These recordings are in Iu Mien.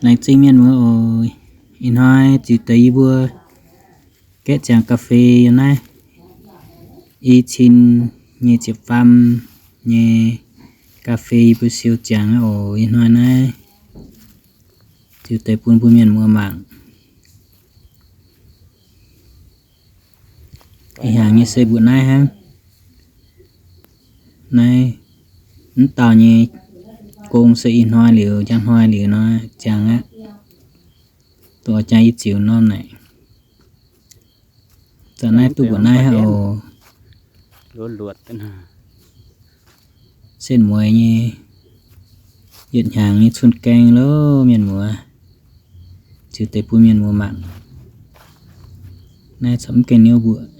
Laengz zingh mienh muoz oc. Ih hnoi ziux deix yie mbuo gaeqv ziangx ga'fei yiem naaiv. I cin nyei ziepc faam nyei ga'fei yie mbuo siou ziangx oc. Ih hnoi naaiv ziux deix bun mbuo mienh muoz mangc. Ih hnyangx nyei se mbuoqc naaiv hnangv. Naaiv mv dauh nyei gong se ih hnoi liuz, njang hnoi liuz nor ziangx aqv. Duqv oix jangx yie ziux norm naaic. Zanc naaiv duqv mbuoqc naaiv hnangv oc. Setv mueiz nyei, yietc hnyangx nyei cun gaeng loh mienh muoz. Ziux deix bun mienh muoz mangc. Naaiv corc mv gaengh niouv mbuoqc.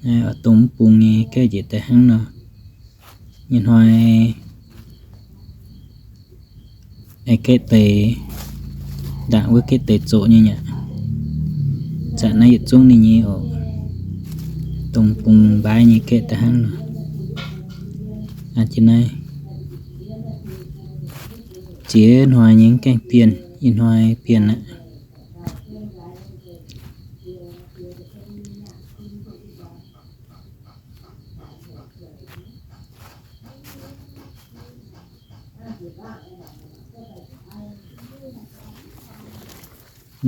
Naaiv oix dongh mv bung nyei gaeqv njiec daaih hnangv nor. Nyei hnoi aengx gaeqv deix, ndaangc wuov gaeqv deix zoqc nyei aqv. Zanc naaiv yietc zungv ninh nyei oc. Dongh bung mbaaix nyei gaeqv daaih hnangv nor. Aa, jiex naaiv, jiex hnoi nyei mv gaengh bienh, ih hnoi bienh aqv.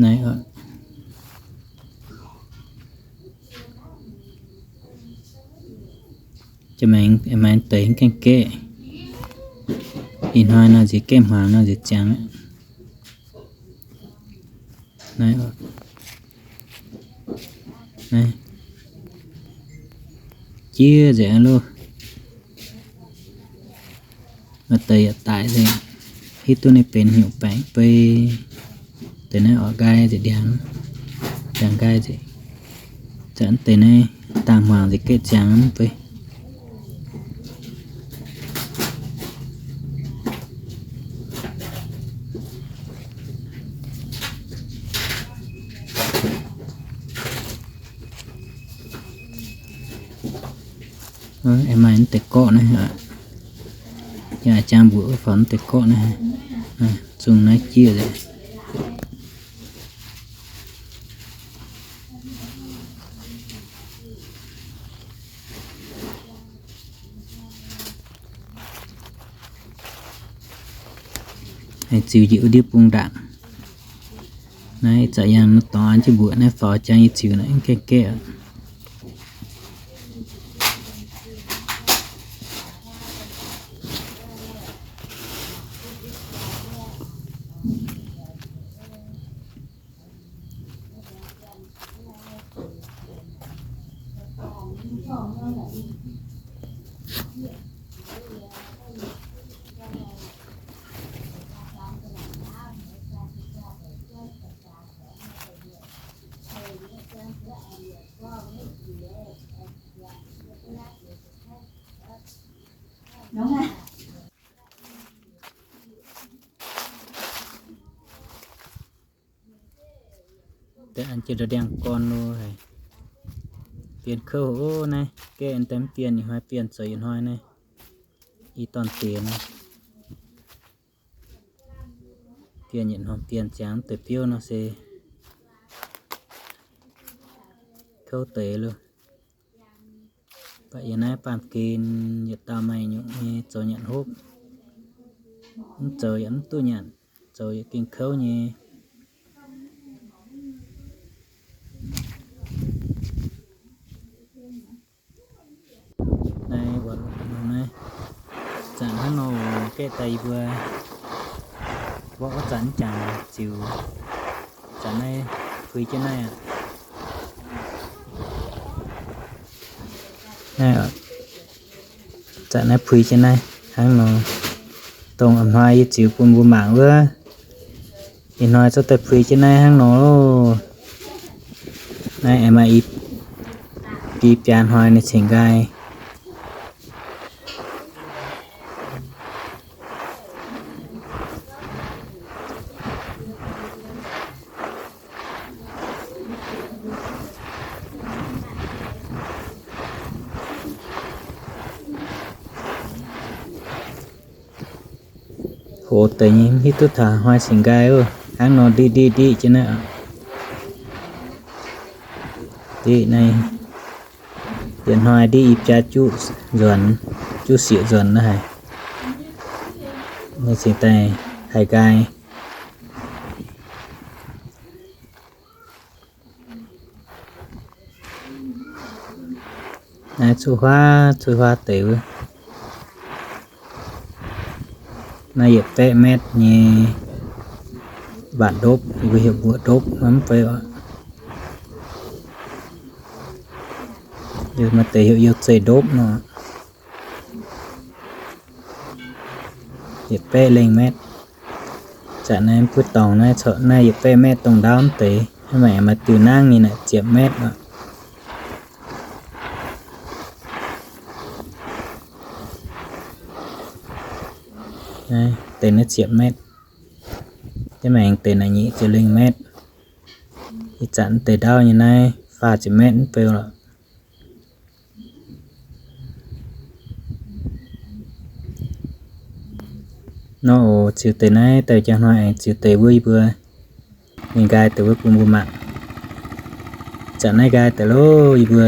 Naaiv oc. Jiex maengx, maengx deix gaengh gaeqv. Ih hnoi nor nziex gaeqv hmuangx nor nziex ziangx aqv. Naaiv oc. Naaiv jiex nzengc aqv loh. Maaih deix yaac daic nzengc, hiuv duqv ninh benx nyungc baengc beiv. Deix naaiv oix nqaai nzengc ndiangx, ndiangx nqaai nzengc. Zanc deix naaiv dangh hmuangx nzengc gaeqv ziangx mv beiv. Aengx maaih mv deix gorqv naaiv, yaac jangx mbuoqc wuov faaux mv deix gorqv naaiv, zungh naaiv jiex nzengc. Ziux njiec wuov ndiev bung ndaangc. Naaiv zaqc yangh nor dorngx an jienv mbuoqc naaiv faaux jangx yie ziux naaiv gaengh gaeqv. Deix an jienv la'ndiangh gorn lo haic. Bienh kouv oc naaiv, gaeqv daaih mv bienh, ih hnoi bienh zoux yietc hnoi naaiv. I dorn-diex naaiv. Bienh yietc hnoi bienh ziangx mv deix biouv nor se kouv deix loh. Baac yie naaiv baamh gen yietc dauh maaih nyungc nyei zoux nyanc hopv. Mv zoux yaac mv duqv nyanc, zoux yaac gengh kouv nyei. Naaiv wuov naaiv, zanc hnangv nor gaeqv daaih yie mbuo mborqv wuov zanc jangx ziux. Zanc naaiv puix jienv naaiv aqv. Naaiv, zanc naaiv puix jienv naaiv hnangv nor, dongh a'hnoi yie ziux bun mbuo mangc wuov. Ih hnoi zorqv daaih puix jienv naaiv hnangv nor. Naaiv aengx maaih i, i biaa hnoi ninh cingx nqaai. Gox deix nyei mv hiuv duqv taux hnoi cingx nqaai oc. Hnangv nor ndiqv ndiqv ndiqv jienv naaiv. Ndiqv naaiv, yietc hnoi ndiqv i biaa juqv nzuonx, juqv sieqv nzuonx naaiv haic. Naaiv cingx daaih haih nqaai. Naaiv cuqv huaav, cuqv huaav deix wuov. Naaiv yietc baeqv metv nyei mbatc ndopv, yie mbuo heuc mbuoqc ndopv mv bei oc. Maaih deix heuc you zeih ndopv nor. Yietc baeqv lengh metv. Zanc naaiv mv buov dorngx naaiv corc naaiv yietc baeqv metv dongh ndaauv mv deix, hnangv maaih maaih diuh nangv nyei naaic ziepc metv oc. Deix naaiv ziepc metv. Deix maengx deix naaic nyic ziepc lengh metv. Ih zanc deix ndaauv nyei naaiv faah ziepc metv mv beu lorqc. Nor oc, ziux deix naaiv daaih jangx hnoi aengx ziux deix wuov yie mbuo mingh nqaai deix wuov bun mbuo mangc. Zanc naaiv nqaai deix loh, yie mbuo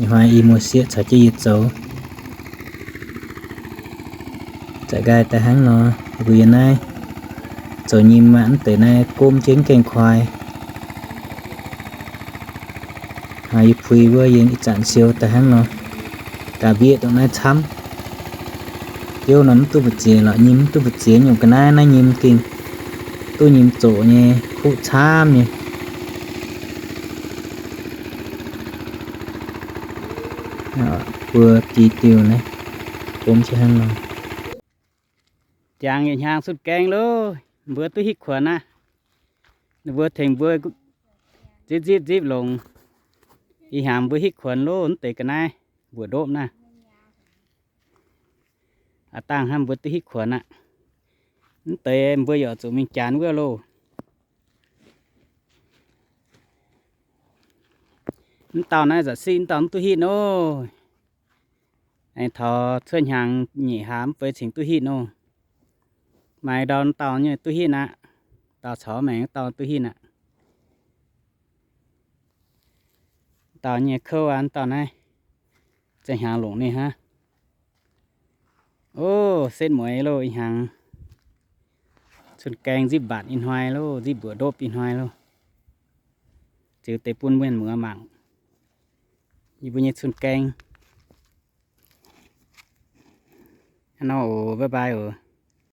ih hnoi i muoz-sieqv caux jienv yie zoux. Zanc nqaai daaih hnangv nor, yie mbuo yiem naaiv zoux nyim aqv, mv deix naaiv gomv jienv gaengh koi. Hnoi yie puix wuov yie ih zanc siou daaih hnangv nor, gaax mbieqc dongh naaiv camv. Biouv nor mv duqv mbu'ziex lorqc, nyim mv duqv mbu'ziex nyungc ga'naaiv naaiv nyim gengh duqv nyim zoqc nyei, kuqv camv nyei. Buo biei diuh naaiv, gomv jienv hnangv nor. Jangx yietc hnyangx cun-gaeng loh, mbuo duqv hitv kuonx aqv. Ninh mbuo tengx mbuo nzipv nzipv nzipv longx. Ih hnyangx mbuo hitv kuonx loh, mv deix ga'naaiv mbuoqc ndopv naaiv. Aav dangh hnangv mbuo duqv hitv kuonx aqv. Mv deix mbuo yaac zuqc mingh janx wuov loh. Mv dauh naaiv zaqc siqv mv dauh mv duqv hitv nor. Aengx taux cuotv hnyangx nyeic hlaax mv feix cingx duqv hitv nor. Maaih ndau dauh nyei duqv hitv aqv. Dauh caux maengx dauh duqv hitv aqv. Dauh nyei kouv aqv, dauh naaiv ziangh hnyangx longc ninh hnangv. Ov, setv mueiz loh ih hnyangx. Cun-gaeng nzipv mbatc ih hnoi loh, nzipv mbuoqc ndopv ih hnoi loh. Ziux deix bun mienh muoz mangc. Yie mbuo nyei cun-gaeng. Hnangv nor oc, bye bye oc.